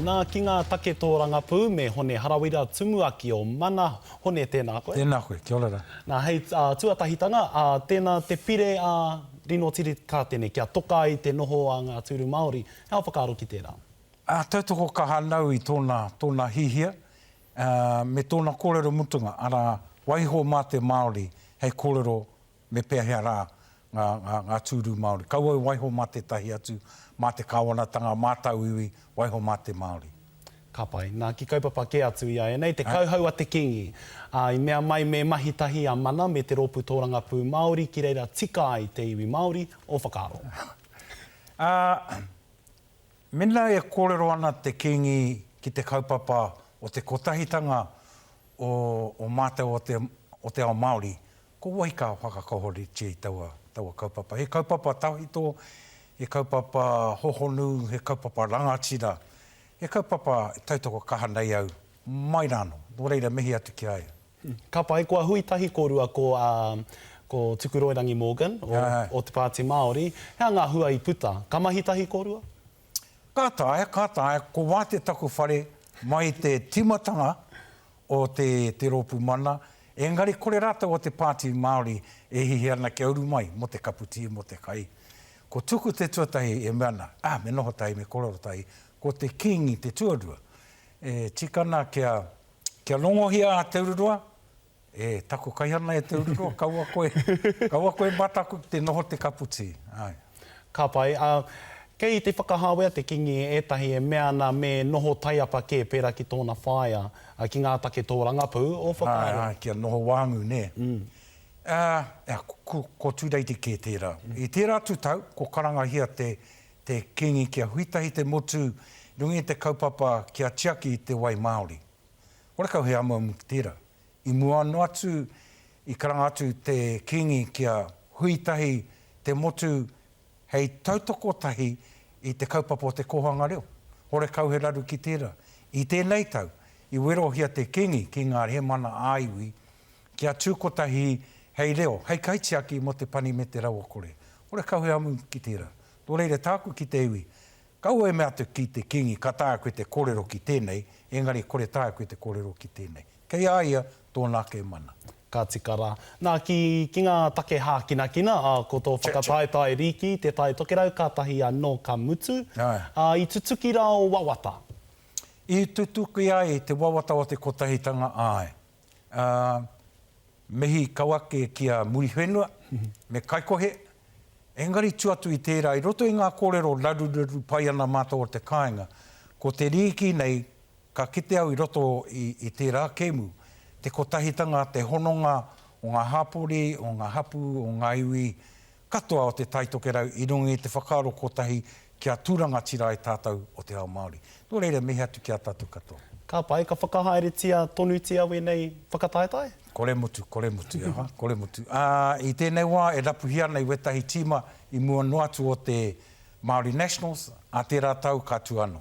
Nā, ki ngā take tōrangapū me Hone Harawira, Tumuaki o Mana. Hone, tēnā koe. Tēnā koe, kia ora rā. Nā, hei tuatahitanga, tēnā te pire a Rino Tirikātene kia toka ai te noho a ngā tūru Māori. He aha whakaaro ki tērā? Ā, tautoko kaha ana au i tōna, tōna hihia, ā, me tōna kōrero mutunga, arā, waiho mā te Māori hei kōrero me pēhea rā ngā, ngā, ngā tūru Māori. Kaua e waiho mā tētahi atu, mā te kāwanatanga, mā tauiwi, waiho mā te Māori. Ka pai. Nā, ki kaupapa kē atu i a ēnei, te kauhau a te Kīngi. Ā, i mea mai me mahi tahi a Mana me te Rōpū Tōrangapū Māori ki reira tika ai te iwi Māori, ō whakaaro. Ā, mēnā e kōrero ana te Kīngi ki te kaupapa o te kotahitanga o, o mātou o te, o te ao Māori, Ko wai ka whakakahoretia i taua, taua kaupapa? He kaupapa tawhito, he kaupapa hohonu, he kaupapa rangatira, he kaupapa e tautoko kaha nei au mai rānō. Nō reira, mihi atu ki a ia. Ka pai, kua hui tahi kōrua ko, ko Tukuroirangi Morgan o, o Te Pāti Māori. He aha ngā hua i puta? Ka mahi tahi kōrua? Ka taea, ka taea. Ko Wātea taku whare mai i te tīmatanga o te, te Rōpū Mana, engari kore rātou o te Pāti Māori e hihi ana kia uru mai mō te kapu tī, mō te kai. Ko Tuku te tuatahi e mea ana, ah, me noho tahi, me kōrero tahi, ko te Kīngi te tuarua. E tika ana kia, kia rongohia a Te Ururoa, E, taku kai ana e Te Ururoa, kaua koe, kaua koe mataku ki te noho te kapu tī. Āe. Ka pai. Ā, kei te whakahāwea te Kīngi e ētahi e mea ana me noho taiapa kē pērā ki tōna whaea, ā, ki ngā take tōrangapū, ō whakaaro. Āe, āe, kia noho wāngu, nē. Ā, ā, ko, ko Tūreiti kē tērā. I tērā atu tau, ko karangahia te, te Kīngi kia huitahi te motu i runga i te kaupapa kia tiaki i te wai Māori. Horekau he amuamu ki tērā. I mua anō atu, i karanga atu te Kīngi kia hui tahi te motu hei tautoko tahi i te kaupapa o te kōhanga reo. Horekau he raru ki tērā. I tēnei tau, i werohia te Kīngi ki ngā hēmana ā-iwi kia tū kotahi hei reo, hei kaitiaki mō te pani me te rawakore. Horekau he amu ki tērā. Nō reira, tāku ki te iwi, Kaua e mea atu ki te Kingi ka taea koe te korero ki tenei, engari kore taea koe te korero ki tenei. Kei a ia tona ake mana. Ka tika rā. Nā, ki, ki ngā take hākinakina, ā, ko tō whakataetae rīki, Te Tai Tokerau, kātahi anō ka mutu, ā, i tutuki rā ō wawata? I tutuki ai te wawata o te Kotahitanga, āe. Ā, mihi kau ake ki a Muriwhenua me Kaikohe, engari tu atu i tērā, i roto i ngā kōrero raruraru pai ana mātou o te kāinga, ko te rīki nei, ka kite au i roto i, i tērā kēmu, te kotahitanga, te hononga o ngā hāpori, o ngā hapū, o ngā iwi katoa o Te Tai Tokerau i runga i te whakaaro kotahi kia tū rangatira ai tātou o te ao Māori. Nō reira, mihi atu ki a tātou katoa. Ka pai, ka whakahaeretia tonutia wēnei whakataetae? Kore mutu, kore mutu, e hoa, kore mutu. Ā, i tēnei wā e rapuhia ana i wētahi tīma i mua noa atu o te Māori Nationals, ā tērā tau ka tū anō.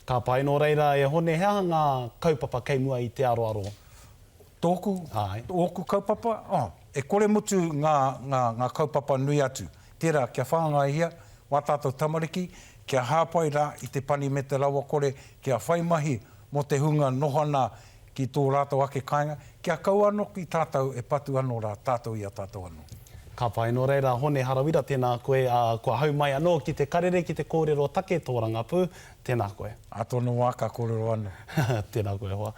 Ka pai, nō reira, e Hone, he aha ngā kaupapa kei mua i te aroaro? Tōku, Āe. ōku kaupapa? Oh, e kore mutu ngā, ngā, ngā kaupapa nui atu. Tērā, kia whāngaihia wā tātou tamariki, kia hāpai rā i te pani me te rawakore, kia whai mahi mō te hunga noho ana ki tō rātou ake kāinga, kia kaua anō ki tātou e patu anō rā tātou i a tātou anō. Ka pai, nō reira, Hone Harawira, tēnā koe, ā, kua hau mai anō ki te karere ki te kōrero take tōrangapū, tēnā koe. Ā tōna wā ka kōrero anō. Tēnā koe e hoa.